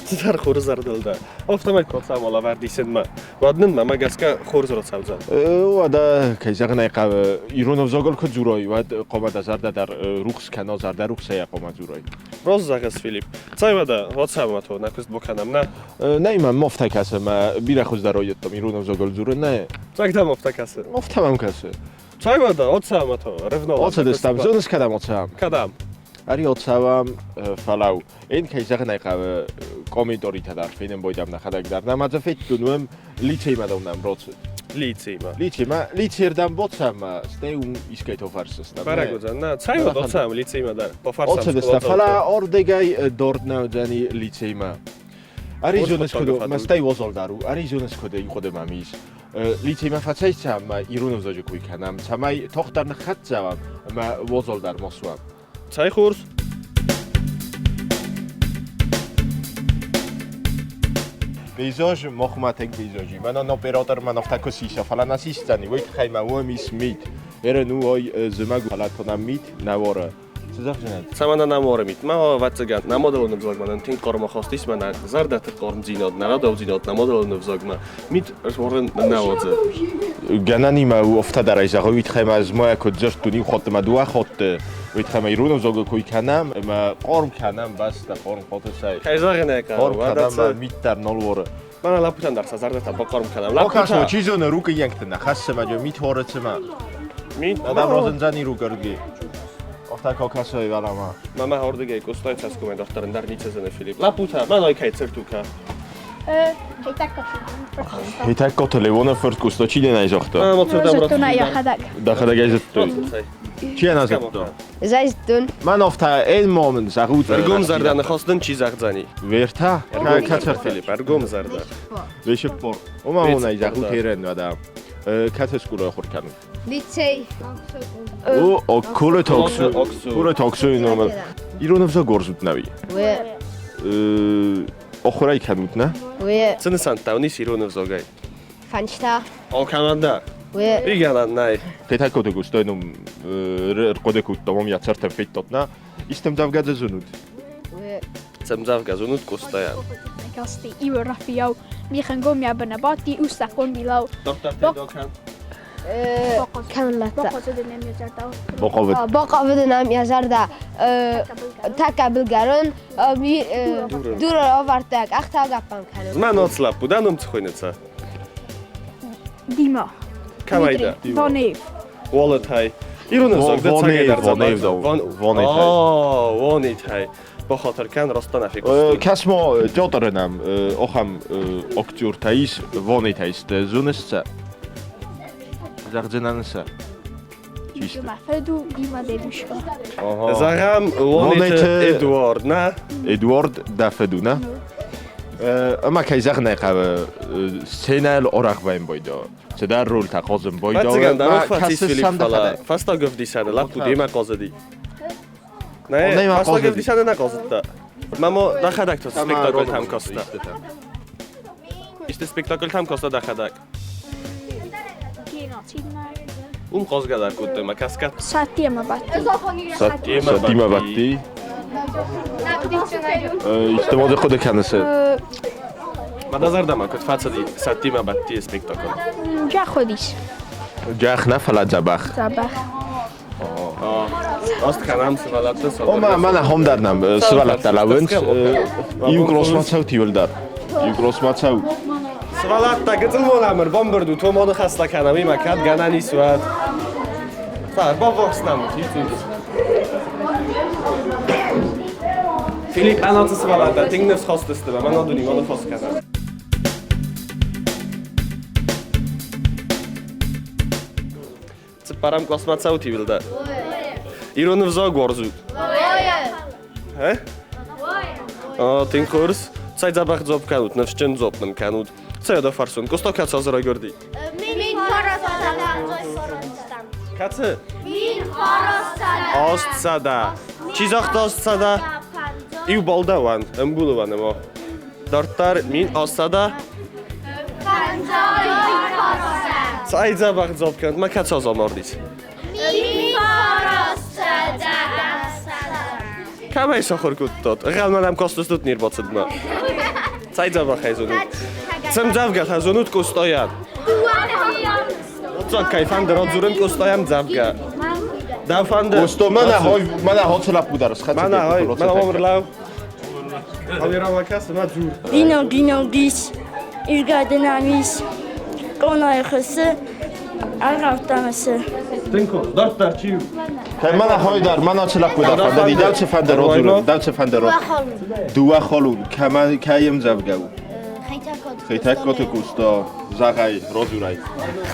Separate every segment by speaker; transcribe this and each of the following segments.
Speaker 1: Цыдӕр хорз зӕрдыл дӕ. Афтӕмӕй коцамӕ лӕвӕрд исынмӕ. Уӕд нын мӕмӕ гӕсгӕ хорз рацӕудзӕн.
Speaker 2: Уӕдӕ, кӕй зӕгъын ӕй хъӕуы, ирон ӕвзагыл куы дзурой, уӕд хъуамӕ дӕ зӕрдӕ дӕр рухс кӕна, зӕрдӕрухсӕй хъуамӕ дзурой.
Speaker 1: Рост зӕгъыс, Филипп. Цӕй уӕдӕ, рацӕуӕм то, нӕ куыст бакӕнӕм, нӕ?
Speaker 2: Нӕй мӕм афтӕ кӕсы, мӕ бирӕ хуыздӕр райдыдтам ирон ӕвзагыл дзурын, нӕ.
Speaker 1: Цӕг дӕм афтӕ кӕсы?
Speaker 2: Афтӕ мӕм кӕсы.
Speaker 1: Цӕй уӕдӕ, рацӕуӕм то, ревнолам.
Speaker 2: Оцӕдыстам, зоныс кӕдӕм оцӕуӕм?
Speaker 1: Кӕдӕм?
Speaker 2: Ӕри оцӕуӕм, фӕлӕу. Эн кӕй зӕгъын ӕй хъӕуы, комментаритӕ дӕр фенын бойдам нӕхӕдӕг дӕр. Нӕма дзы федтон уым, лицеймӕ дӕу нӕм роцыд.
Speaker 1: Лицеймӕ.
Speaker 2: Лицеймӕ, лицейырдӕм боцӕмӕ, стӕй уым искӕй тофӕрсыстӕм.
Speaker 1: Бӕрӕг уыдзӕн, нӕ, цӕй уӕд оцӕуӕм лицеймӕ дӕр. Пофӕрсӕм
Speaker 2: Оцӕдыстӕ, фӕлӕ ордегӕй дорд нӕ уыдзӕни лицеймӕ. Аризоныс куыд у, мӕстӕй уазал дӕр у, аризоныс куыд и хъуыды мӕм ис. Лицеймӕ фӕцӕйцӕм ӕмӕ ирон ӕвзаджы кой кӕнӕм, цӕмӕй тох дӕр ныххӕццӕ уӕм ӕмӕ уазал дӕр ма суӕм.
Speaker 1: Цӕй хорз?
Speaker 2: Пейзаж мохмӕтӕг пейзажи. Мӕнӕн оператор мӕн афтӕ куы сиса, фӕлӕ нӕ систдзӕни, уый тыххӕй мӕ уым ис мит. Ерын у ой зымӕг, фӕлӕ то нӕм мит нӕ уары. Цы зӕгъдзынӕ?
Speaker 1: Цӕмӕн нӕ уары мит? Мӕ ӕвӕццӕгӕн, нӕ мадӕлон ӕвзагмӕ нын тынг хъарм ахаст ис, мӕнӕ зӕрдӕты хъармдзинад, нӕ рӕдаудзинад нӕ мадӕлон ӕвзагмӕ. Мит уарын нӕ уадзы.
Speaker 2: Гӕнӕнимӕ у афтӕ дӕр ӕй зӕгъы, уый тыххӕй ма ӕз мӕ куыд дзырдтон иу хатт ӕмӕ дыууӕ хатты, уый тыххӕй ма ирон ӕвзагыл кой кӕнӕм ӕмӕ хъарм кӕнӕм бӕстӕ, хъарм хатысӕй.
Speaker 1: Кӕй зӕгъын ӕй хъӕуы,
Speaker 2: Хъарм кӕнӕм ӕмӕ мит дӕр нал уары.
Speaker 1: Мӕнӕ лӕппутӕн дӕр сӕ зӕрдӕтӕ бахъарм кӕнӕм.
Speaker 2: Лӕппутӕ! Чи зоны, рукъы йӕнгты нӕ хӕссы мӕ мит уары цымӕ.
Speaker 1: Мит?
Speaker 2: Адам розындзӕни рукъырдги. Охта кокасой валама.
Speaker 1: Мамӕ ордыгӕй куыстой цӕсгомӕй дохтыр ӕндӕр ницы зыны, Филипп. Лӕппутӕ, мӕнӕй кӕй цыртука.
Speaker 2: Хетӕгкаты Леоны фырт Куста чи дӕн ӕй загъта?
Speaker 3: Зыдтон ӕй йӕхӕдӕг.
Speaker 2: Дӕхӕдӕг ӕй зыдтой? Чи ӕй нӕ зыдта?
Speaker 4: Ӕз ӕй зыдтон.
Speaker 2: Мӕн афтӕ ӕнмомын зӕгъут.
Speaker 1: Ӕргом зӕрдӕ ныхас дын чи зӕгъдзӕни?
Speaker 2: Вертӕ? Кӕцӕртӕ?
Speaker 1: Филипп, ӕргом зӕрдӕ.
Speaker 2: Вешеппор. Ома онӕй зӕгъут ерен, уӕдӕ. Кӕцы скъолайы ахуыр кӕнут?
Speaker 4: Лицей.
Speaker 2: О, Кулетоксу. Кулетоксуйы номыл. Ирон ӕвзаг уарзут нӕуи? Охурӕй кӕнут, нӕ?
Speaker 4: Уе.
Speaker 1: Цы нысӕнттӕ уын ис ирон ӕвзагӕй?
Speaker 4: Фӕнчтӕ.
Speaker 1: Алкӕмӕн дӕр?
Speaker 4: Уе.
Speaker 1: Игӕнӕн нӕй.
Speaker 2: Хетӕгкоты густой ном ӕрхъуыды кодта, уым йӕ цӕртӕм федтат, нӕ? Исты ӕмдзӕвгӕ дзы зонут?
Speaker 4: Уе.
Speaker 1: Цы ӕмдзӕвгӕ зонут Къостайӕн?
Speaker 3: Касти Иуы Рафиау, Михангом я бынабати, Устакон билау.
Speaker 1: Доктор Тедокан.
Speaker 4: Кӕмӕн
Speaker 2: Бахъавыд.
Speaker 4: Бахъавыд нӕм йӕ зӕрдӕ тӕккӕ былгӕрон дуры ӕвӕрдта къӕхтӕ гӕппӕн кӕнын.
Speaker 1: Мӕ ноц лӕппу, дӕ ном цы хуыйныца?
Speaker 3: Дима.
Speaker 1: Кӕмӕй дӕ?
Speaker 3: Вонеев.
Speaker 1: Уолытӕй. Ирон ӕвзаг дӕ цӕгӕй
Speaker 2: Вонеев, Вонетай.
Speaker 1: О, Вонетай. Бахатыр кӕн, растан афикустон.
Speaker 2: Кӕс-ма, театры нӕм ахӕм актертӕ ис, Вонетай сты, зоныс сӕ? Зӕгъдзынӕн сӕ. Чи сты?
Speaker 3: Феду Дима дедушка.
Speaker 1: Зӕгъӕм, Лонеты Эдуард, нӕ?
Speaker 2: Эдуард дӕ феду, нӕ? Ӕмӕ кӕй зӕгъын ӕй хъӕуы, сценӕйыл арӕх вӕййын байдайы. Цыдӕр рольтӕ хъазын байдайы.
Speaker 1: Ӕвӕццӕгӕн дӕр фӕцис Филипп, фӕлӕ фӕстаг ӕвдисӕны лӕппу демӕ хъазыди. Нӕ, фӕстаг ӕвдисӕны нӕ хъазыдта. Мамо, дӕхӕдӕг та спектакльтӕм кастӕ? Исты спектакльтӕм кастӕ дӕхӕдӕг? Уым хъазгӕ дӕр кодтой мӕ каскад.
Speaker 3: Сатти ӕмӕ Бадти.
Speaker 2: Сатти ӕмӕ Бадти. Исты ма дзы хъуыды кӕныс?
Speaker 1: Мӕ дӕ зӕрдӕмӕ куыд фӕцыди Сатти ӕмӕ Бадтийы спектакль?
Speaker 3: Джах уыдис.
Speaker 2: Джах нӕ, фӕлӕ дзӕбӕх.
Speaker 3: Дзӕбӕх.
Speaker 1: Azt кӕнӕм сывӕллӕтты
Speaker 2: Ома, мӕнӕ хом дӕр нӕм сывӕллӕттӕ лӕууынц. Иу кълосмӕ цӕут иуыл дӕр. Иу кълосмӕ цӕут.
Speaker 1: Сывӕллӕттӕ гыццыл монӕм ӕрбамбырд ут, уым ныхӕстӕ кӕнӕм, имӕ кӕд гӕнӕн ис, уӕд. Ӕрбаввахс нӕм ут, ис. Филипп, ӕнӕцы сывӕллӕттӕ тынг ныфсхаст сты, мӕ мӕнӕ ныхас кӕнӕм. Цыппӕрӕм къласмӕ цӕут иуылдӕр? Ирон ӕвзаг уарзут? Э? О, тынг хорз. Цӕй дзӕбӕх дзуапп кӕнут, ныфсджын дзуапп мын кӕнут. Цӕй дӕ фӕрсун, Къоста кӕцы азы райгуырди? Кӕцы? 800. Чи загъта 800? Иу балл дӕуӕн, ӕмбулы уӕн ӕма. Дарддӕр 1800. Цӕй дзӕбӕх дзуапп кӕнут, ма кӕцы азы амардис? Кӕмӕй сахуыр кодтат? Гъӕлмӕ нӕм кастыстут не рбацыдмӕ. Цӕй дзӕбӕхӕй зонут. Цы мдзӕвгӕтӕ зонут Къостайӕн? Фыццаг кӕй фӕнды радзурын Къостайӕ ӕмдзӕвгӕ? Дӕу фӕнды?
Speaker 2: Къосто, мӕнӕ хой, мӕнӕ хоцы лӕппу дӕр схӕцыд.
Speaker 1: Мӕнӕ хой, мӕнӕ уым рлӕу. Камерӕмӕ кӕс ӕмӕ дзур.
Speaker 5: Гино, гино, гис, иргӕдынамис, къонайы хысы, аргъӕуттӕ цы.
Speaker 1: Тынко, дарддӕр чи у?
Speaker 2: Мӕнӕ хой дӕр, мӕнӕ цы лӕппу дӕр фӕнды, дӕу цы фӕнды радзурын, дӕу цы фӕнды радзурын. Дыууӕ холун, кӕмӕ кӕй ӕмдзӕвгӕ у? Хетӕгкаты Къоста, зӕгъай, радзурай.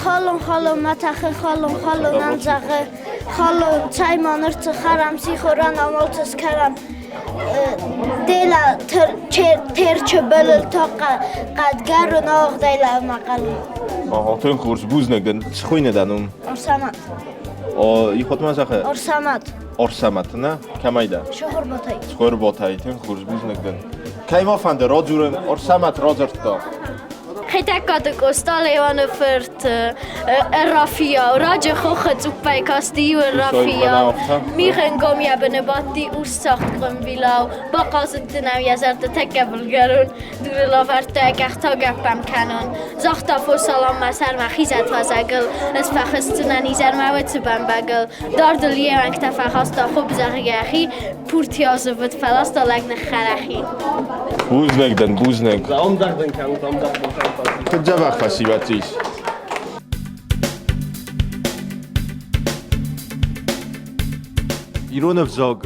Speaker 5: Халон, халон, ма тӕхы, халон, халон, ам зӕгъы, халон, цӕй ма ныр цы хӕрӕм, сихорӕн амал цы скӕнӕм. Дела Терчы былыл та хъӕдгӕрон ауагъдӕй лӕвмӕ хъӕлы.
Speaker 2: Ага, тынг хорз, бузныг дын. Цы хуыйны дӕ ном?
Speaker 5: Орсамат.
Speaker 2: О, ихотмӕ зӕгъы?
Speaker 5: Орсамат.
Speaker 2: Орсамат, нӕ? Кӕмӕй дӕ?
Speaker 5: Шохорботай.
Speaker 2: Шохорботай, тынг хорз, бузныг дын. Кӕй ма фӕнды радзурын, Орсамат радзырдта.
Speaker 5: Хетӕгкаты Къоста Леуаны фырт Рафиау раджы хохы цъуппӕй касти иу Рафиау. Мигъӕнгом йӕ быны бадти урсцагъд къуымбилау. Бахъазыдтынау йӕ зӕрдӕ тӕккӕ былгӕрон. Дурыл авӕрдта къӕхтӕ гӕппӕм кӕнон. Загъта фосалам мӕ сӕрмӕ хизӕд фӕзӕгыл. Ӕз фӕхӕсдзынӕн изӕрмӕ уыцы бӕмбӕгыл. Дардыл йе уӕнгтӕ фӕхаста хуып зӕгъгӕхи. Пуртиазы выд фӕласта лӕг ныххӕрӕхи.
Speaker 2: Бузныг дын, бузныг.
Speaker 1: Омдзӕгъд дын кӕнут, омдзӕгъд дын кӕнут.
Speaker 2: Куыд дзӕбӕх фӕсивӕд ис. Ирон ӕвзаг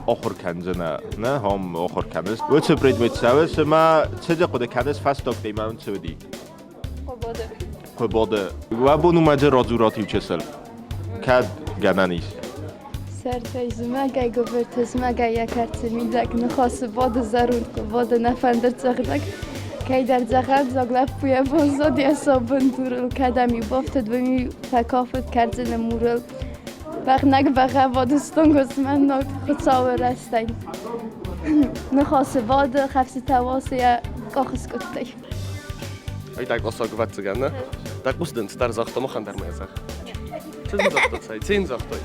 Speaker 2: ахуыр кӕндзынӕ, нӕ, ам ахуыр кӕныс. Уыцы предмет цӕуы, цымӕ цы дӕ хъуыды кӕныс фӕстаг темӕ цы уыди?
Speaker 6: Хъуыбады.
Speaker 2: Хъуыбады. Уӕ бон у мӕ радзурат иу чысыл. Кӕд гӕнӕн ис?
Speaker 6: Сӕртӕй зымӕгӕй гуыбырты зымӕгӕй йӕ кӕрцы мидӕг ныхасы бады зӕронд хъуыбады нӕ фӕндырдзӕгъдӕг. Кӕйдӕр дзӕгъӕлдзог лӕппуйӕ баззад йӕ сау бындурыл, кӕдӕм-иу бафтыд, уым-иу фӕкафыд кӕрдзыны мурыл. Бӕгънӕг бӕгъӕввады стонг уысмӕн ног Хуыцауы рӕстӕй. Ныхасы бады, хӕфсытӕ уасы йӕ къахы скъуыдтӕй.
Speaker 1: Ай так ӕвӕццӕгӕн, нӕ? Так ус дын цыдӕр загъта, махӕн дӕр ма йӕ зӕгъ. Цы дын загъта, цӕй? Цы йын загътай?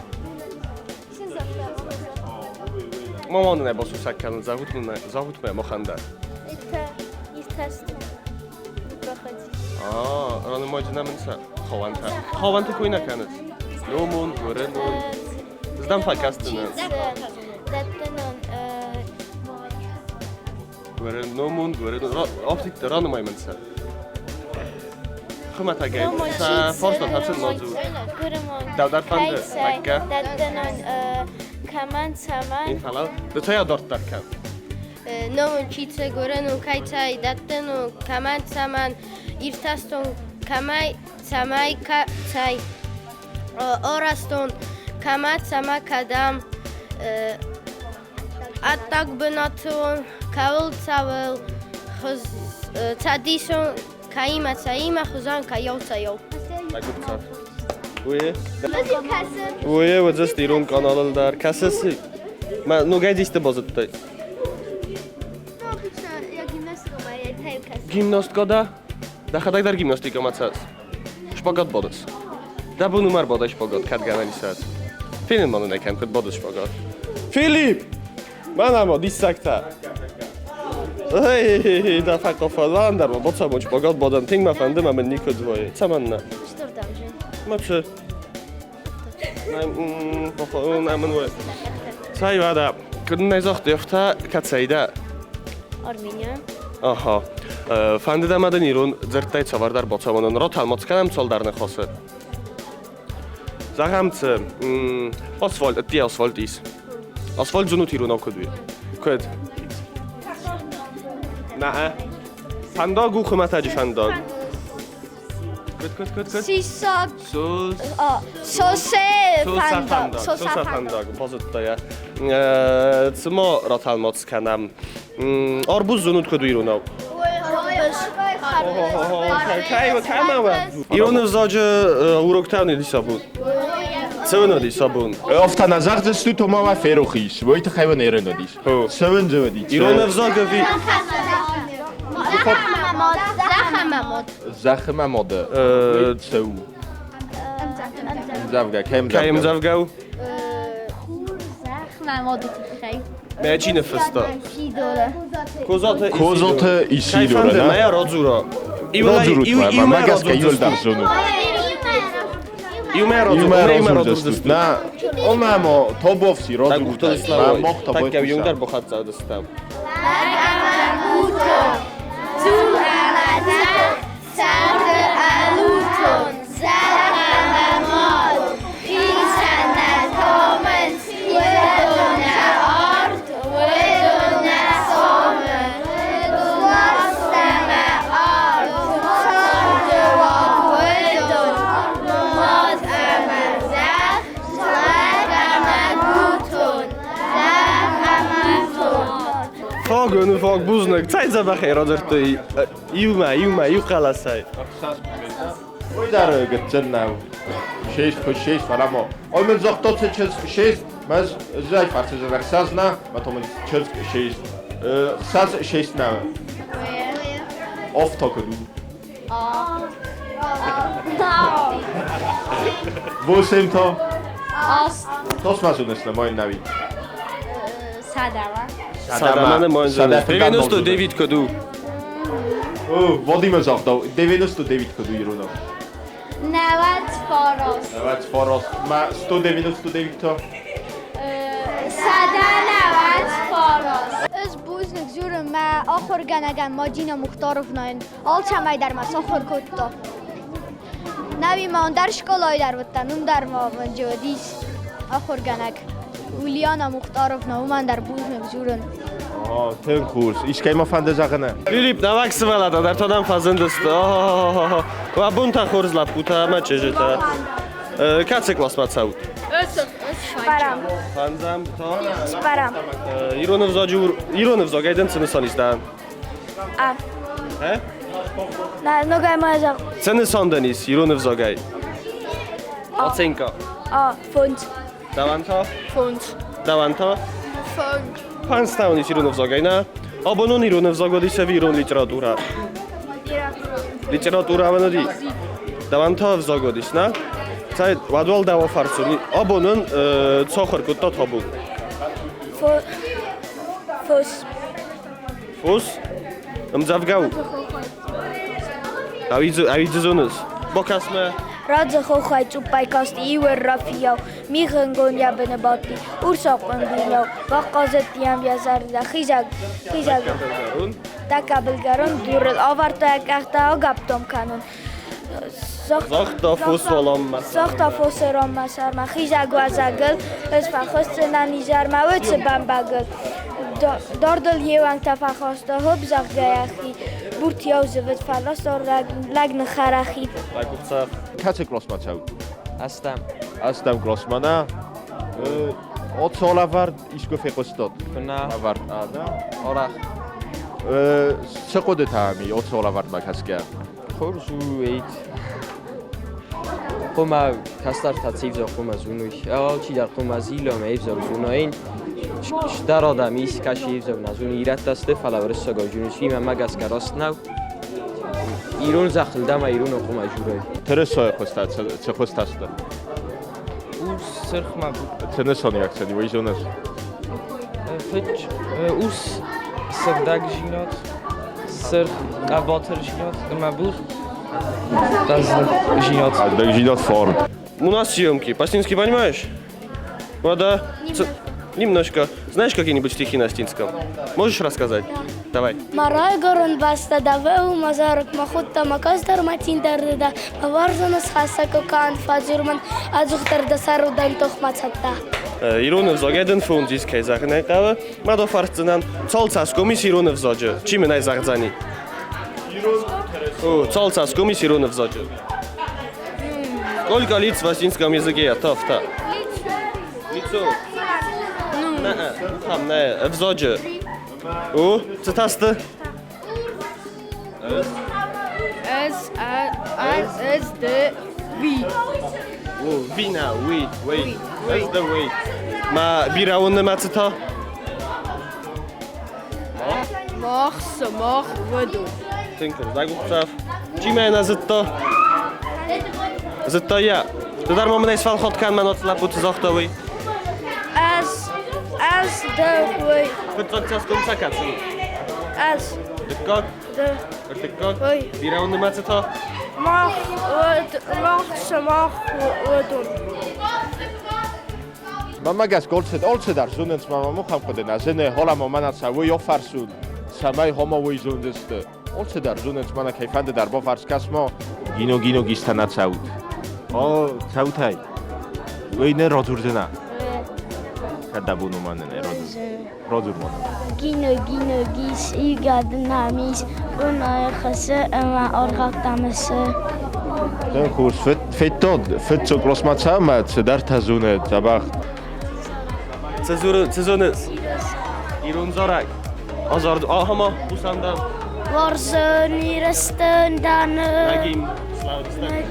Speaker 1: Мама нын ӕй басусӕг кӕнын, зӕгъут мын, зӕгъут мӕ махӕн дӕр. А, ранымайдзынӕ мын сӕ хауӕнтӕ. Хауӕнты кой нӕ кӕныс? Номон, гуырынон. Здӕм фӕкӕсдзынӕ. Гуырынномон, гуырынон. Афтидты ранымай мын сӕ. Хуымӕтӕгӕй сӕ фарстатӕ сын ма дзур. Дӕу дӕр фӕнды, Мӕккӕ?
Speaker 5: Кӕмӕн, цӕмӕн?
Speaker 1: Инхалал. Ды та йӕ дарддӕр кӕн.
Speaker 4: Номон чице, гуырынон, кӕцӕй, дӕттынон, кӕмӕн, цӕмӕн, иртӕстон, кӕмӕй, цӕмӕй, кӕцӕй, орастон, кӕмӕ, цӕмӕ, кӕдӕм, ӕддаг бынатон, кӕуыл, цӕуыл, цӕдисон, кӕимӕ, цӕимӕ, хуызӕн, кӕйау, цӕйау.
Speaker 1: Уе? Уе, уыдзысты ирон каналыл дӕр. Кӕсыс? Мӕ ногӕй дисты базыдтай. Гимнастка дӕ? Дӕхӕдӕг дӕр гимнастикӕмӕ цӕуыс? Шпагат бадыс? Дӕ бон уымӕ ӕрбадай шпагат, кӕд гӕнӕн ис ӕз. Фенын ма нын ӕй кӕн, куыд бадыс шпагат. Филипп! Мӕнӕ ма диссӕгтӕ! Эй, дӕ фӕкъафа, дӕр ма бацамон шпагат бадӕн, тынг мӕ фӕнды, мӕ мын никуыд вӕййы. Цӕмӕннӕ? Ма цы? Нӕ мын уӕ. Цӕй уӕдӕ, куыд нын ӕй загътай, афтӕ кӕцӕй дӕ?
Speaker 5: Армения.
Speaker 1: Аха. Фӕнды дӕ ма дын ирон дзырдтӕй цавӕрдӕр бацамонын? Ротӕлмац кӕнӕм цалдӕр ныхасы. Зӕгъӕм, цы асфальт, ӕдде асфальт ис. Асфальт зонут иронау куыд у? Куыд? Нӕ. Фӕндаг у хуымӕтӕджы фӕндаг. Куыд, куыд, куыд, куыд?
Speaker 5: Сисаг.
Speaker 1: Сус.
Speaker 5: Сосе
Speaker 1: фӕндаг. Соса фӕндаг. Базыдта йӕ. Цыма ратӕлмац кӕнӕм. Арбуз зонут куыд у иронау? Ирон ӕвзаджы уроктӕ нын ис абон. Цӕуын уыдис абон?
Speaker 2: Афтӕ нӕ зӕгъдзыстут, ома уӕ ферох ис. Уый тыххӕй уын ерын уыдис. Цӕуын дзы уыди.
Speaker 1: Ирон ӕвзаг ӕви
Speaker 2: Зӕххымӕ моды. Цӕу. Ӕмдзӕвгӕ. Кӕй
Speaker 1: Кӕй ӕмдзӕвгӕ у?
Speaker 5: Мӕ мады тыххӕй.
Speaker 1: Мӕ чи ныффыста?
Speaker 5: Сидоры.
Speaker 1: Козаты
Speaker 2: Козаты Исидоры,
Speaker 1: Кӕй
Speaker 2: на?
Speaker 1: Мӕ радзура.
Speaker 2: Радзурут ма, мӕ гӕсгӕ иуылдӕр зонут.
Speaker 1: Иумӕ
Speaker 2: Иумӕ
Speaker 1: радзурдзыстут.
Speaker 2: радзурдзыстут. На, омӕ ма Тобовси радзурдтай. Ма мах тобой
Speaker 1: Таккӕ иудар бахӕццӕ
Speaker 5: Царды ӕлутон, зӕхх ӕмӕ мад, хицӕн нӕ комынц, уыдон нӕ ард, уыдон нӕ сомы. Уарзт ӕмӕ ард, царды уаг уыдон, мад ӕмӕ зӕхх, лӕг ӕмӕ гутон, зӕхх ӕмӕ дон.
Speaker 1: Фагон, фаг, бузныг. Цӕй дзӕбӕхӕй радзырдтой иумӕ, иумӕ, иу хъӕлӕсӕй.
Speaker 2: Уый дӕр гыццыл нӕу. Шесть куы шесть, фӕлӕ ма. Ой, мын загъта чызг шесть, мӕз зӕй фӕрцы ӕхсӕз нӕ, мӕ то мын чызг шесть. Хсӕз шесть нӕ. Офта куыд у? Восемь то?
Speaker 5: Аст.
Speaker 2: Тосмазунес на мой нави.
Speaker 5: Садама.
Speaker 1: Садаманы мой 99 куыд у?
Speaker 2: О, Вадиме загъта, 99 куыд у иронау?
Speaker 5: 99.
Speaker 2: 99. Ма 199 та?
Speaker 5: 199.
Speaker 7: Ӕз бузныг дзурын мӕ ахуыргӕнӕгӕн Мадина Мухтаровнайӕн. Алцӕмӕй дӕр мӕ сахуыр кодта. Нӕуи ма ӕндӕр скъолайы дӕр уыдтӕн, уым дӕр ма уыдис ахуыргӕнӕг. Ульяна Мухтаровна, уымӕн дӕр бузныг дзурын.
Speaker 2: О, тынг хорз. Искӕй ма фӕнды зӕгъын?
Speaker 1: Филипп, нӕуӕг сывӕллӕттӕ дӕр та дӕм фӕзындысты. Уӕ бонтӕ хорз, лӕппутӕ ӕмӕ чызджытӕ. Кӕцы къласмӕ цӕут?
Speaker 7: Цыппӕрӕм.
Speaker 1: Фӕндзӕм та?
Speaker 7: Цыппӕрӕм.
Speaker 1: Ирон ӕвзаджы ирон ӕвзагӕй дын цы нысан ис дӕ?
Speaker 7: А.
Speaker 1: Э?
Speaker 7: На, ногӕй ма зӕгъ.
Speaker 1: Цы нысан дын ис ирон ӕвзагӕй? Оценка.
Speaker 7: А, фондз.
Speaker 1: Дӕуӕн та?
Speaker 7: Фондз.
Speaker 1: Дӕуӕн та?
Speaker 7: Фондз.
Speaker 1: Фӕндзтӕ ис ирон ӕвзагӕй, нӕ? Абонон ирон ӕвзаг уыдис ӕви ирон литературӕ? Литературӕ уыди. Дӕуӕн та ӕвзаг уыдис, нӕ? Цӕй, уӕд уал дӕуӕ фӕрсын. Абон ын цахуыр кодта табу?
Speaker 7: Фос.
Speaker 1: Фос? Ӕмдзӕвгӕ у? Ӕви дзы зоныс? Бакӕс-ма.
Speaker 7: Радзы хохӕй цъуппӕй касти иуӕр рафийау, мигъӕнгон йӕ быны бадти, урс ахъуындилау, бахъазыдти йӕм йӕ зӕрдӕ, хизӕг, хизӕг. Тӕккӕ былгӕрон дурыл авӕрдта йӕ къӕхтӕ агӕптом кӕнын.
Speaker 1: Загъта фос уӕлӕммӕ.
Speaker 7: Загъта фосы ронмӕ сӕрмӕ, хизӕг уазӕгыл, ӕз фӕхӕсдзынӕн изӕрмӕ уыцы бӕмбӕгыл. Дардыл йе уӕнгтӕ фӕхаста, хопп, зӕгъгӕ, йӕхи. Буртийау зывыд фӕласта лӕг ныххӕрӕхи.
Speaker 2: Кӕцы къласмӕ цӕут?
Speaker 8: Ӕстӕм.
Speaker 2: Ӕстӕм къласмӕ, нӕ? Оцо лӕвӕрд искуы фехъуыстат?
Speaker 8: Куынӕ.
Speaker 2: Лӕвӕрд, а, нӕ?
Speaker 8: Арӕх.
Speaker 2: Цы хъуыдытӕ ам и оцо лӕвӕрдмӕ кӕсгӕ?
Speaker 8: Хорз у, ӕйт. Хъуамӕ кӕстӕртӕ цы ӕвзаг хъуамӕ зоной. Алчидӕр хъуамӕ зила ӕмӕ ӕвзаг зона. Стыр адӕм ис, кӕцы ӕвзаг нӕ зоны. Ирӕттӕ сты, фӕлӕ уырыссагау зонынц. Уый мӕнмӕ гӕсгӕ раст нӕу. Ирон зӕххыл дӕм ирон хъуамӕ дзурай.
Speaker 2: Тырысайы хуызтӕ цы хуызтӕ сты?
Speaker 8: Урс, сырх ма
Speaker 2: Цы нысаниуӕг сын уый зоныс?
Speaker 8: Фыч, урс сыгъдӕгдзинад, сырх хъӕбатырдзинад ӕмӕ бур хъӕздыгдзинад.
Speaker 2: Хъӕздыгдзинад фарн.
Speaker 1: У нас съемки. По-астински понимаешь? Вода? Немножко. Знаешь какие-нибудь стихи на астинском? Можешь рассказать? Да. Давай.
Speaker 7: Мӕ райгуырӕн бӕстӕ дӕ мӕ зарӕг, мӕ худтӕ, мӕ кӕстӕр, мӕ цин дӕр ды дӕ. Мӕ уарзон ысхӕссӕг канд фӕдзур мын, ӕдзухдӕр дӕ сӕрыл дӕн тохмӕ цӕттӕ.
Speaker 1: Ирон ӕвзагӕй дын фондз кӕй зӕгъын ӕй хъӕуы, ма дӕ фӕрсдзынӕн, цал цӕсгом ис ирон ӕвзаджы? Чи мын ӕй зӕгъдзӕни? О, цал цӕсгом ис ирон ӕвзаджы? Сколько лиц в осетинском языке? Тафта. Лицо. Нӕ, ухам, нӕ, ӕвзаджы. О, цытӕ сты?
Speaker 3: S A S D V.
Speaker 1: О, V нӕ, уый, уый. S D V. Ма бирӕон нымӕцы та?
Speaker 3: Мах, сымах, уыдон.
Speaker 1: Тынг хорз, агуыпдзӕф. Чи мӕ нӕ зыдта? Зыдта йӕ. Ды дӕр ма мын ӕй сфӕлхатт кӕн, мӕ лӕппуты загъта уый.
Speaker 7: S
Speaker 5: Ӕз дӕ уый.
Speaker 1: Фыццаг цӕсгом ца кӕцы у?
Speaker 5: Ӕз.
Speaker 1: Дыккаг?
Speaker 5: Ды.
Speaker 1: Ӕртыккаг?
Speaker 5: Уый.
Speaker 1: Бирӕон нымӕцы та?
Speaker 5: Мах, мах, сымах, уыдон.
Speaker 2: Мӕнмӕ гӕсгӕ алцыдӕр зонынц, мӕ мамухӕм хъуыды нӕ зыны, холамо мӕнӕ сӕ уый офарсун, цӕмӕй хомо уый зондзысты. Алцыдӕр зонынц, мӕнӕ кӕй фӕнды дӕр бафарс кӕсмо. Гино гино гистана цӕут. О, цӕутӕй. Уый нӕ радзурдзынӕ. Кӕд дӕ бон у мӕнӕн радзур мӕнӕн.
Speaker 9: Гино гино гис игад намис унай хысы ӕмӕ аргъӕвта мысы.
Speaker 2: Хорз, федтон, фыццаг къласмӕ цӕмӕ цыдӕртӕ зоны дзӕбӕх.
Speaker 1: Цы зоныс? Ирон зарӕг. Азард ахӕма хъусӕндӕм.
Speaker 9: Уарзын Ирыстон дӕны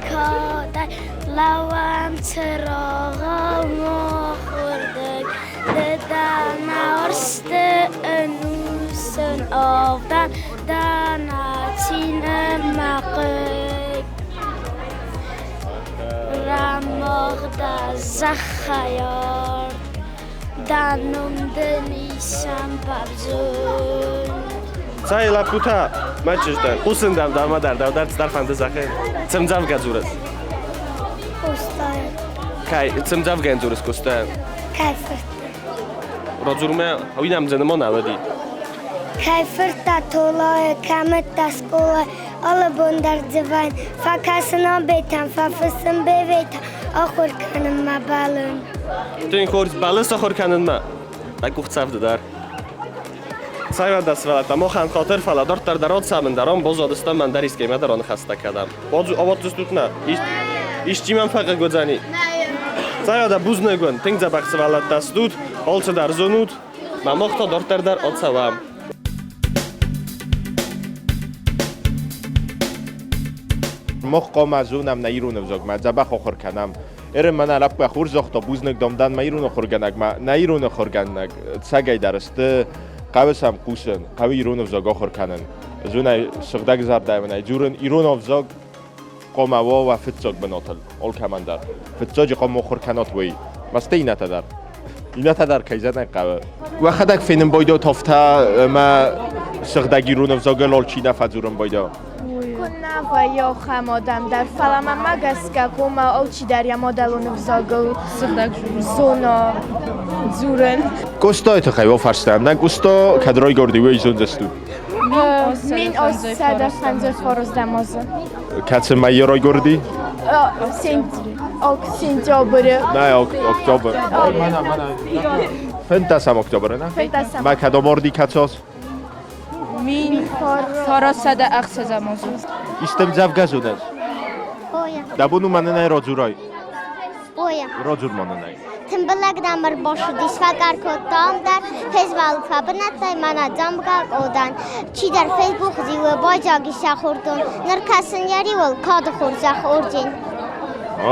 Speaker 9: кадӕй, лӕууӕм цырагъау махуырдыг. Ды дӕ нӕ уарзты ӕнусон авдӕн, дӕ нӕ цины мӕ хъыг. Рӕмыгъдӕ зӕххӕй арт, дӕ ном дын исӕм бӕрзонд.
Speaker 1: Цӕй, лӕппутӕ, мӕ чызджытӕ, хъусын дӕм дӕумӕ дӕр, дӕу дӕр цыдӕр фӕнды зӕгъын. Цы мдзӕвгӕ дзурыс?
Speaker 9: Къостайы.
Speaker 1: Кӕй, цы мдзӕвгӕ дзурыс Къостайӕн?
Speaker 9: Кӕй фыртты?
Speaker 1: Радзурмӕ, уый нӕм дзӕнӕмон ӕвӕди.
Speaker 9: Кӕй фырттӕ Толайы, кӕмӕттӕ скъолайы, алы бон дӕр дзывӕн, фӕкӕсын абетӕм, фӕфыссын беветӕ, ахуыр кӕнынмӕ бӕлын.
Speaker 1: Тынг хорз, бӕлыс ахуыр кӕнынмӕ? Дӕ къухцӕвды дӕр. Цӕй сывӕллӕттӕ, махӕн хатыр, фӕлӕ дарддӕр дӕр ацӕмын дӕр ам баззадыстӕм, ӕндӕр искӕимӕ дӕр аныхӕстӕ кӕнӕм. Абаддзыстут нӕ? Исчи мӕм фӕхъыг уыдзӕни? Цӕй уӕдӕ, бузныг уын, тынг дзӕбӕх сывӕллӕттӕ стут, алцыдӕр зонут. Мӕ мах та дарддӕр дӕр ацӕуӕм.
Speaker 2: Мах хъуамӕ зонӕм нӕ ирон ӕвзагмӕ, дзӕбӕх ахуыр кӕнӕм. Эрен мӕнӕ лӕппуйӕ хорз загъта, бузныг дам дӕн мӕ ирон ахуыргӕнӕгмӕ. Нӕ ирон ахуыргӕнӕг цӕгӕйдӕр сты, хъӕуы сӕм хъусын, хъӕуы ирон ӕвзаг ахуыр кӕнын. Зонӕй сыгъдӕг зӕрдӕйы дзурын ирон ӕвзаг хъуамӕ уа уӕ фыццаг бынатыл алкӕмӕн дӕр. Фыццаджы хъуамӕ ахуыр кӕнат уый. Мастӕ иннӕтӕ дӕр. Иннӕтӕ дӕр кӕй зӕгъын хъӕуы. Уӕхӕдӕг фенын байдайут афтӕ ӕмӕ сыгъдӕг ирон ӕвзагыл алчи нӕ фӕдзурын байдайа.
Speaker 6: Куыннӕ вӕййы ахӕм адӕм дӕр, фӕлӕ мӕнмӕ гӕсгӕ хъуамӕ алчидӕр йӕ мадӕлон ӕвзагыл зона дзурын.
Speaker 2: Къостайы тыххӕй уӕ фарстам. Нӕ Къоста кӕд райгуырди, уый зондзыстут?
Speaker 6: 1854 азы.
Speaker 2: Кӕцы мӕйы райгуырди?
Speaker 6: Сентябры.
Speaker 2: Нӕ, октябрь. 15 октябры, нӕ?
Speaker 6: 15.
Speaker 2: Мӕ кӕд амарди кӕцос?
Speaker 6: 1906 азы.
Speaker 2: Исты ӕмдзӕвгӕ зоныс?
Speaker 9: Оя.
Speaker 2: Дӕ бон у мӕнӕн радзурай?
Speaker 9: Оя.
Speaker 2: Радзур мӕнӕн.
Speaker 9: Тымбылӕг дӕм ӕрбацыдис, фӕхъӕр кодта ам дӕр, фезмӕлыд фӕбынӕттӕй мӕнӕ дзӕмбыга къодан. Чидӕр фейсбук зилы, байдзаг ис сӕ хордон. Ныр кӕсын йӕ риуыл кады хорзӕх орден.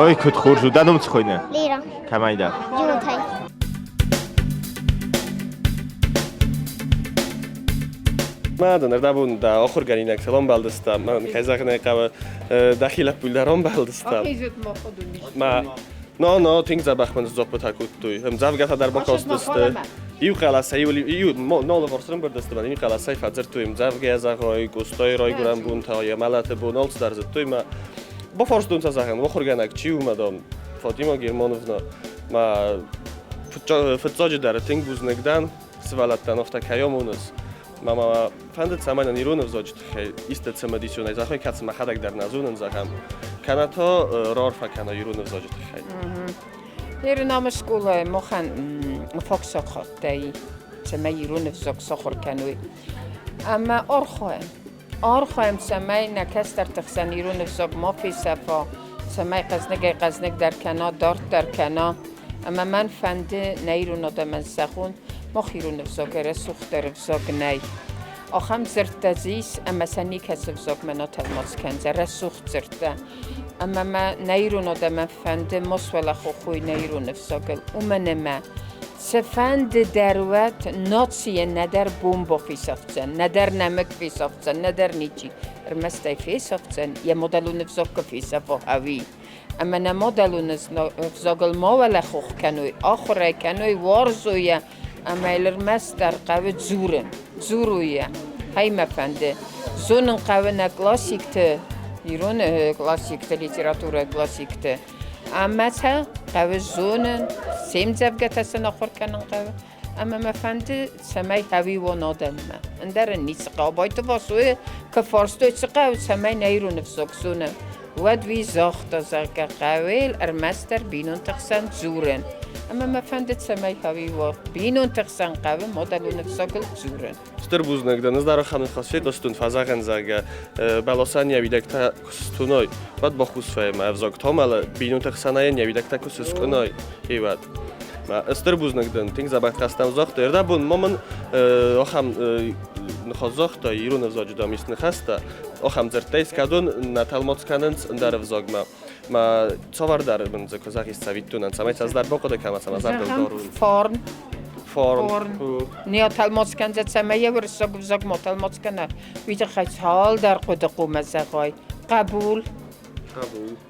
Speaker 2: Ой, куыд хорз у, дӕ ном цы хуыйны?
Speaker 9: Лера.
Speaker 2: Кӕмӕй дӕ?
Speaker 9: Джиотӕй.
Speaker 1: Мадӕн ӕрдӕбон дӕ ахуыргӕнинӕгтыл ӕмбӕлдыстӕм, мӕн кӕй зӕгъын ӕй хъӕуы, дӕхи лӕппуйыл дӕр ӕмбӕлдыстӕм. Мӕ Но, но, тынг дзӕбӕх мын сдзоппытӕ кодтой. Ӕмдзӕвгӕтӕ дӕр бакастысты. Иу хъӕлӕсӕй, иу нолыварс ӕрӕмбырд сты, иу хъӕлӕсӕй фӕдзырдтой ӕмдзӕвгӕ зӕгъой, Къостайы райгуырӕн бонтӕ, йӕ мӕлӕты бон, алцыдӕр зыдтой мӕ. Бафарстон сӕ, зӕгъын, ахуыргӕнӕг чи у, мадам Фатима Германовна. Мӕ фыццаджыдӕр тынг бузныг дӕн, сывӕллӕттӕн афтӕ кӕй амонынц. Мӕ ма фӕндыд, цӕмӕй нын ирон ӕвзаджы тыххӕй исты цымыдисонӕй зӕгъой, кӕцы мӕхӕдӕг дӕр нӕ зонын, зӕгъӕм, кӕнӕ та раарфӕ кӕна ирон ӕвзаджы тыххӕй.
Speaker 10: Ирон скъолайы махӕн фаг сахаттӕй, цӕмӕй ирон ӕвзаг сахуыр кӕной. Ӕмӕ архайӕм. Архайӕм, цӕмӕй нӕ кӕстӕрты хсӕн ирон ӕвзаг ма фесӕфа, цӕмӕй хъӕзныгӕй-хъӕзныгдӕр кӕна, дарддӕр кӕна. Ӕмӕ мӕн фӕнды нӕ ирон адӕмӕн зӕгъон, мах ирон ӕвзагӕй рӕсугъддӕр ӕвзаг нӕй. Ахӕм дзырдтӕ дзы ис, ӕмӕ сӕ никӕцы ӕвзагмӕ нӕ тӕлмац кӕндзӕн, рӕсугъд дзырдтӕ. Ӕмӕ мӕ нӕ ирон адӕмӕн фӕнды ма суӕлӕхох уой нӕ ирон ӕвзагыл, уымӕн ӕмӕ цыфӕнды дӕр уӕд нацийӕн нӕдӕр бомбӕ фесӕфдзӕн, нӕдӕр нӕмыг фесӕфдзӕн, нӕдӕр ничи. Ӕрмӕст ӕй фесӕфдзӕн, йӕ мадӕлон ӕвзаг куы фесӕфа, ӕви. Ӕмӕ нӕ мадӕлон ӕвзагыл ма уӕлӕхох кӕной, ахуыр ӕй кӕной, уарзой йӕ. Ӕмӕ йыл ӕрмӕстдӕр хъӕуы дзурын. Дзурой йӕ. Кӕй мӕ фӕнды. Зонын хъӕуы нӕ классикты, ирон классикты, литературӕйы классикты. Ӕмӕ сӕ хъӕуы зонын, се мдзӕвгӕтӕ сын ахуыр кӕнын хъӕуы. Ӕмӕ мӕ фӕнды, цӕмӕй хӕуиуон адӕммӕ. Ӕндӕр ын ницы хъӕуы. Абайты Васойы куы фарстой, цы хъӕуы, цӕмӕй нӕ ирон ӕвзаг зонӕм, уӕд уый загъта, зӕгъгӕ, хъӕуы ӕрмӕстдӕр бинонты хсӕн дзурын. Ӕмӕ мӕ фӕнды, цӕмӕй хӕуиуа бинонты хсӕн хъӕуы мадӕлон ӕвзагыл дзурын.
Speaker 1: Стыр бузныг дӕн, ӕз дӕр ахӕм ныхас фехъуыстон, фӕзӕгъӕн, зӕгъгӕ, бӕласӕн йӕ уидӕгтӕ куы сыстуной, уӕд бахус вӕййы мӕ ӕвзаг томӕлы, бинонты хсӕнӕй йӕ уидӕгтӕ куы сыскъуыной, уӕд. Стыр бузныг дын, тынг дзӕбӕх хӕстӕм загътай. Ӕрдӕбон ма мын ахӕм ныхас загътай, ирон ӕвзаджы дам ис ныхӕстӕ, ахӕм дзырдтӕ искӕдон нӕ тӕлмац кӕнынц ӕндӕр ӕвзагмӕ. Ма цавӕрдӕр мын дзы куы зӕгъис цӕвиттонӕн, цӕмӕй сӕ ӕз дӕр бахъуыды кӕнӕм, цӕмӕ зӕрдыл дарон.
Speaker 10: Фарн.
Speaker 1: Фарн.
Speaker 10: Не тӕлмац кӕндзӕ, цӕмӕй йӕ уырыссаг ӕвзагмӕ тӕлмац кӕна, уый тыххӕй цалдӕр хъуыды хъуамӕ зӕгъай. Хъӕбул.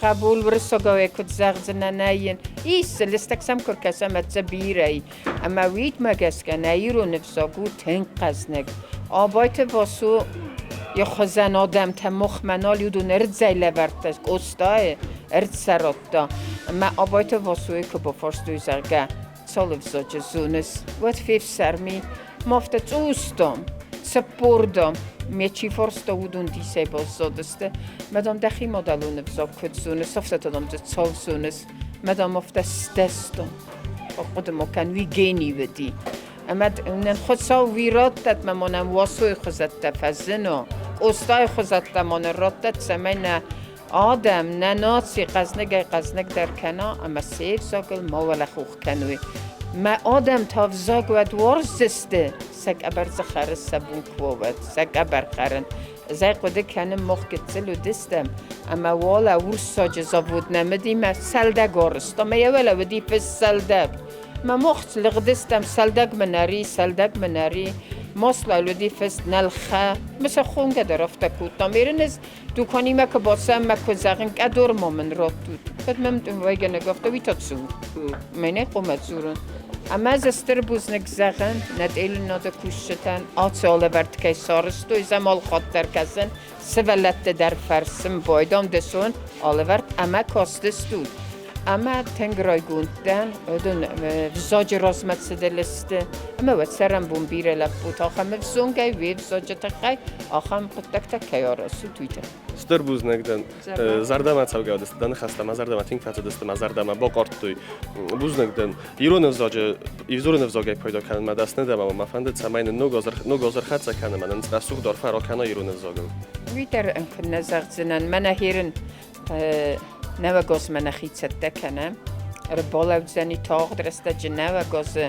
Speaker 10: Хъӕбул уырыссагауӕй куыд зӕгъдзынӕ, нӕ йын ис, лыстӕг сӕм куы ркӕсӕм, ӕццӕ бирӕ и. Ӕмӕ уыймӕ гӕсгӕ нӕ ирон ӕвзаг у тынг хъӕзныг. Абайты Васо йӕ хуызӕн адӕмтӕ махмӕ нал уыдон ӕрдзӕй лӕвӕрдта Къостайы ӕрцӕрӕдта. Ӕмӕ Абайты Васойы куы бафарстой, зӕгъгӕ, цал ӕвзаджы зоныс, уӕд фефсӕрми, ма афтӕ цъус, дам, 40, дам, ме чи фарста, уыдон дисӕй баззадысты. Мӕ, дам, дӕхи мадӕлон ӕвзаг куыд зоныс, афтӕ та, дам, дзы цал зоныс. Мӕ, дам, афтӕ сдӕстон. Ахъуыды ма кӕн, уый гений уыди. Ӕмӕ нын Хуыцау уый раттӕд, мӕ ма нӕм Уасойы хуызӕттӕ фӕзына, Къостайы хуызӕттӕ ма нын раттӕд, цӕмӕй нӕ адӕм, нӕ наци хъӕзныгӕй-хъӕзныгдӕр кӕна ӕмӕ се взагыл ма уӕлӕхох кӕной. Мӕ адӕм та взаг уӕд уарздзысты, сӕ къӕбӕр дзы хӕры, сӕ бон куы уа, уӕд сӕ къӕбӕр хӕрын. Ӕз ӕй хъуыды кӕнын, мах гыццыл уыдыстӕм, ӕмӕ уалӕ урссаджы завод нӕм уыди, мӕ сӕлдӕг арызтам, ӕмӕ йӕ уӕлӕ уыди фыс сӕлдӕг. Мӕ мах лыгъдыстӕм сӕлдӕг мын ӕри, сӕлдӕг мын ӕри. Маслайыл уыди фыст нӕлхӕ. Мӕ сӕ хонгӕ дӕр афтӕ кодтам. Ерын ӕз дуканимӕ куы бацӕуӕм мӕ куы зӕгъын, къӕдор ма мын раттут. Кӕд мӕм уӕйгӕнӕг афтӕ, уый та цы у? Мӕнӕй хъуамӕ дзурын. Ӕмӕ дзы стыр бузныг зӕгъын нӕ телынады кусджытӕн, ацы алӕвӕрд кӕй сарӕзтой, замалхатт дӕр кӕсын, сывӕллӕтты дӕр фӕрсын, байдам дысон алӕвӕрд ӕмӕ кастыстут. Ӕмӕ тынг райгонд дӕн, уыдон взаджы размӕ цыдысты, ӕмӕ уӕд цӕрӕнбон бирӕ лӕппутӕ ахӕм ӕвзонгӕй, уе взаджы тыххӕй ахӕм хъуыддӕгтӕ кӕй аразут, уый тыххӕй.
Speaker 1: Стыр бузныг дӕн. Зӕрдӕмӕ цӕугӕ уыдысты дӕ ныхӕстӕ, мӕ зӕрдӕмӕ тынг фӕцыдысты, мӕ зӕрдӕмӕ бахъардтой. Бузныг дӕн. Ирон ӕвзаджы ирон ӕвзагӕй пайда кӕнынмӕ дӕсны дӕ ӕмӕ мӕ фӕнды, цӕмӕй нын ног ног аз ӕрхӕццӕ кӕны, мӕ нын рӕсугъд арфӕ ракӕна ирон ӕвзагыл.
Speaker 10: Уый дӕр ын куыннӕ зӕгъдзынӕн. Мӕнӕ херын нӕуӕг азмӕ нӕхи цӕттӕ кӕнӕм. Ӕрбалӕудзӕни тагъд рӕстӕджы нӕуӕг азы.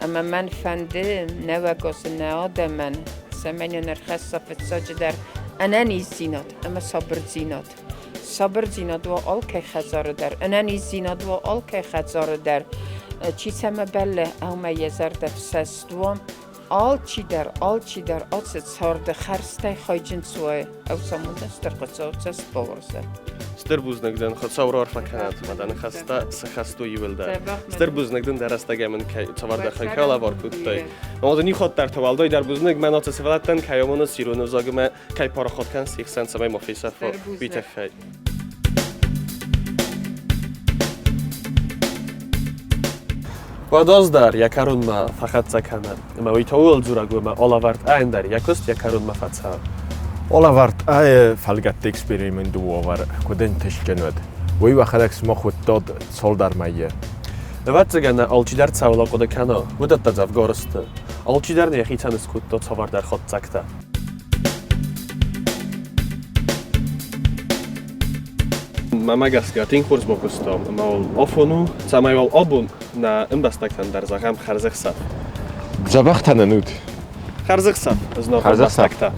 Speaker 10: Ӕмӕ мӕн фӕнды нӕуӕг азы нӕ адӕмӕн, цӕмӕй нын ӕрхӕсса фыццаджыдӕр ӕнӕниздзинад ӕмӕ сабырдзинад. Сабырдзинад уа алкӕй хӕдзары дӕр, ӕнӕниздзинад уа алкӕй хӕдзары дӕр. Чи цӕмӕ бӕллы, ӕмӕ йӕ зӕрдӕ фсӕст уа. Алчидӕр, алчидӕр ацы царды хӕрзтӕй хайджын суа, ӕвцамондӕн стыр Хуыцау цӕст бауарзӕд.
Speaker 1: Стыр бузныг дын, Хуыцау раарфӕ кӕнӕд, мӕ дӕ ныхӕстӕ цы хӕстой иуылдӕр. Стыр бузныг дын дӕ рӕстӕгӕй мын кӕй цавӕрдӕр хай кӕй кодтай. Ӕмӕ дын иу хатт дӕр та уӕлдай дӕр бузныг, мӕ наци сывӕллӕттӕн кӕй амоныс ирон ӕвзагмӕ, кӕй парахат кӕныс се хсӕн, цӕмӕй ма фесӕфа, уый тыххӕй. Уӕд дӕр йӕ кӕронмӕ фӕхӕццӕ кӕны, ӕмӕ уый та ууыл дзурӕг у, ӕмӕ алӕвӕрд ӕндӕр йӕ куыст йӕ кӕронмӕ фӕцӕуы.
Speaker 2: Алӕвӕрд ӕй фӕлгӕтты эксперименты уавӕр куыд ӕнтыстджын уыд, уый уӕхӕдӕг сымах уыдтат цалдӕр мӕйы.
Speaker 1: Ӕвӕццӕгӕн, алчидӕр цӕуыл ахъуыды кӕна, уыдӕттӕ дзӕвгар сты. Алчидӕр нӕ йӕхицӕн скодта цавӕрдӕр хатдзӕгтӕ. Мӕмӕ гӕсгӕ тынг хорз бакуыстам, ӕмӕ уал афон у, цӕмӕй уал абон нӕ ӕмбӕстӕгтӕн дӕр зӕгъӕм хӕрзӕхсӕв.
Speaker 2: Дзӕбӕхтӕ нын ут.
Speaker 1: Хӕрзӕхсӕв, знаг ӕмбӕстӕгтӕ.